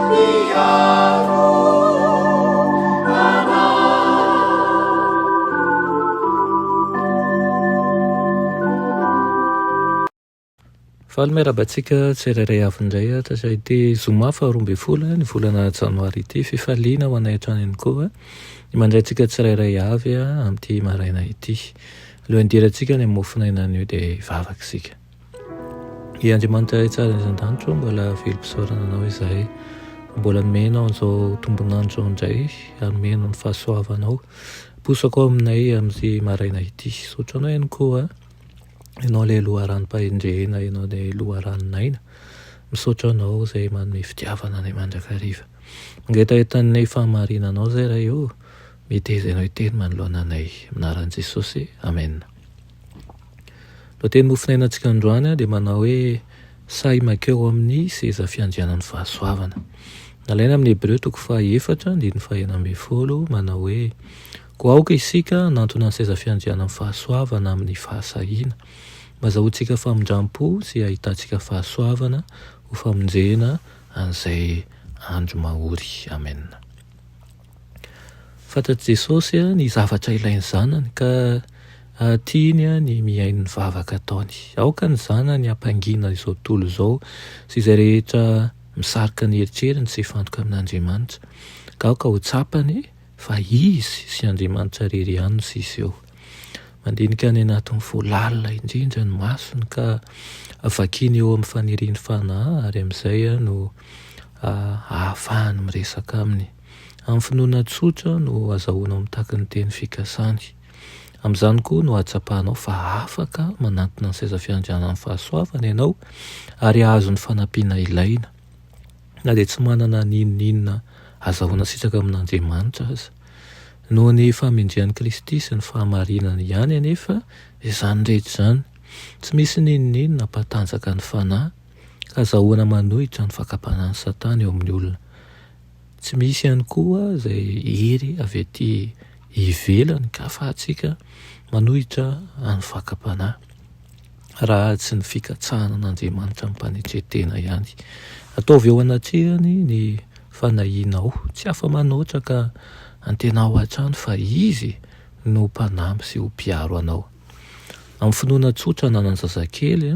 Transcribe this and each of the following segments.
Mpiaro anay. Faly miarahaba antsika tsirairay avy indray tratra ity zoma faha 12 ny volana janoary ity. Fifaliana ho anay hatrany ihany koa ny mandray antsika tsirairay avy amin'ity maraina ity. Alohan'ny hidirantsika any amin'ny mofon'aina anio dia hivavaka isika. I Andriamanitra Ray tsara any an-danitra ô, mbola velom-pisaorana Anao izahay. Mbola nomenao an'izao tombon'andro izao indray ary nomenao ny fahasoavanao. Aposako ao aminay amin'ity maraina ity. Misaotra Anao ihany koa. Ianao ilay loharanom-pahendrena, Ianao ilay loharanon'aina. Misaotra Anao izay manome fitiavana anay mandrakariva. Mangetaheta ny fahamarinanao izay Ray ô. Meteza Ianao hiteny manoloana anay. Amin'ny anaran'i Jesosy. Amena. Lohateny mofonainantsika androany dia manao hoe sahy mankeo amin'ny seza fiandrianan'ny fahasoavana. Nalaina amin'ny Hebreo toko faha-efatra andininy faha-16 manao hoe Koa aoka isika hanantona ny seza fiandrianan'ny fahasoavana amin'ny fahasahiana, mba hazahoantsika famindram-po sy hahitantsika fahasoavana ho famonjena an'izay andro mahory. Amena. Fantatr'i Jesosy ny zavatra ilain'ny zanany ka tiany ny mihaino ny vavaka ataony. Aoka ny zanany hampangina izao tontolo izao sy izay rehetra misarika ny eritreriny tsy hifantoka amin'Andriamanitra, ka aoka ho tsapany fa Izy sy Andriamanitra irery ihany no sisa eo. Mandinika any anatin'ny fo lalina indrindra ny masony ka vakiany eo amin'ny fanirian'ny fanahy ary amin'izay no ahafahany miresaka aminy. Amin'ny finoana tsotra no azahoanao mitaky ny teny fikasany. Amin'izany koa no ahatsapanao fa afaka manantona ny seza fiandrianan'ny fahasoavana ianao ary hahazo ny fanampiana ilaina. na dia tsy manana n'inon'inona azahoana sitraka amin'Andriamanitra aza. Noho ny fahamendrehan'i Kristy sy ny fahamarinany ihany anefa izany rehetra izany. Tsy misy n'inon'inona hampatanjaka ny fanahy ka azahoana manohitra ny fakam-panahin'i Satana eo amin'ny olona. Tsy misy ihany koa izay hery avy aty ivelany ka ahafahantsika manohitra ny fakam-panahy. raha tsy ny fikatsahana an'Andriamanitra amim-panetren-tena ihany. Ataovy eo anatrehany ny fanahianao, tsy afa-manoatra ka antenao hatrany fa Izy no mpanampy sy ho mpiaro anao. Amin'ny finoana tsotra ananan'ny zazakely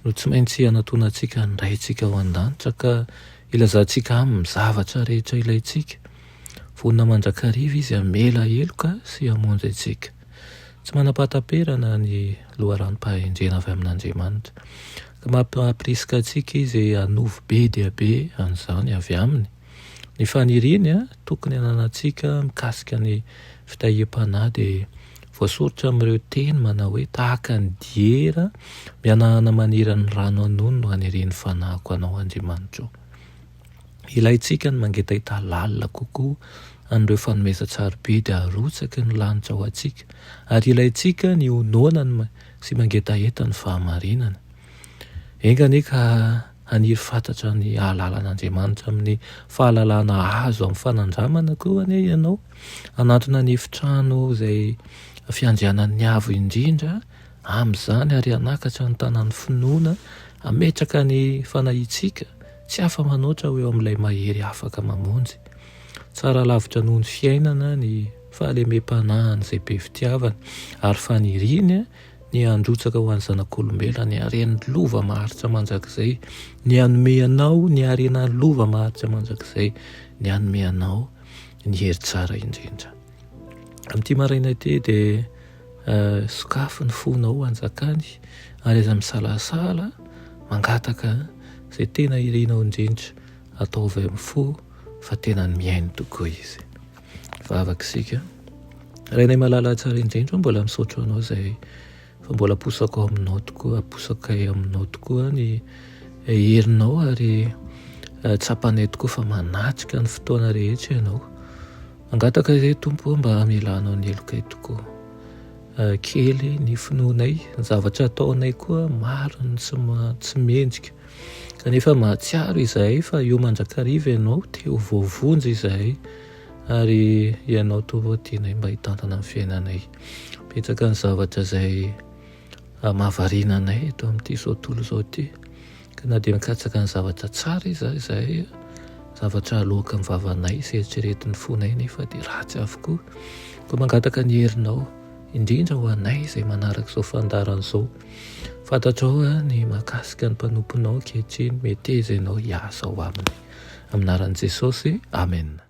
no tsy maintsy anatonantsika ny Raintsika ao an-danitra ka ilazantsika Aminy ny zavatra rehetra ilaintsika. Vonona mandrakariva Izy hamela heloka sy hamonjy antsika. Tsy manam-pahataperana ny loharanom-pahendrena avy amin'Andriamanitra, ka mampirisika antsika Izy hanovo be dia be an'izany avy Aminy. Ny faniriany tokony hananantsika mikasika ny fitahiam-panahy dia voasoritra amin'ireo teny manao hoe, Tahaka ny diera mihanahana maniry ny rano anony no anirian'ny fanahiko Anao, Andriamanitro. Ilaintsika ny mangetaheta lalina kokoa an'ireo fanomezan-tsarobidy arotsaky ny lanitra ho antsika, ary ilaintsika ny ho noana ny sy mangetaheta ny fahamarinana. Enga anie ka haniry fatratra ny hahalala an'Andriamanitra amin'ny fahalalana azo amin'ny fanandramana koa anie ianao, hanantona ny efitrano izay fiandrianan'ny Avo Indrindra amin'izany ary hanakatra ny tanan'ny finoana hametraka ny fanahiantsika Tsy afa-manoatra ho eo amin'ilay mahery afaka mamonjy. Tsara lavitra noho ny fiainana ny fahalemem-panahin'izay be fitiavana, ary faniriany ny handrotsaka ho an'ny zanak'olombelona ny haren'ny lova maharitra mandrakizay, ny hanome anao ny harena lova maharitra mandrakizay, ny hanome anao ny hery tsara indrindra. Amin'ity maraina ity dia sokafy ny fonao hanjakany ary aza misalasala mangataka izay tena irinao indrindra, ataovy amin'ny fo fa tena ny mihaino tokoa izy. Vavaka isika. Rainay malala tsara indrindra, mbola misaotra anao izay fa mbola aposako aminao tokoa, aposakay aminao tokoa ny herinao ary tsapanay tokoa fa manatrika ny fotoana rehetra ianao. Mangataka izay Tompo mba hamelanao ny helokay tokoa. Kely ny finoanay, ny zavatra ataonay koa maro ny tsy tsy mendrika. Kanefa mahatsiaro izahay fa eo mandrakariva ianao, te ho voavonjy izahay ary ianao Tompo tianay mba hitantana ny fiainanay. Betsaka ny zavatra izay mahavariana anay eto amin'ity izao tontolo izao ity. Ka na dia mikatsaka ny zavatra tsara iza izahay, Zavatra aloaky ny vavanay sy eritreretin'ny fonay nefa dia ratsy avokoa. Koa mangataka ny herinao, indrindra ho anay izay manaraka izao fandaharana izao. Fantatrao ny mahakasika ny mpanomponao ankehitriny, meteza ianao hiasa ao aminy. Amin'ny anaran'i Jesosy, Amena.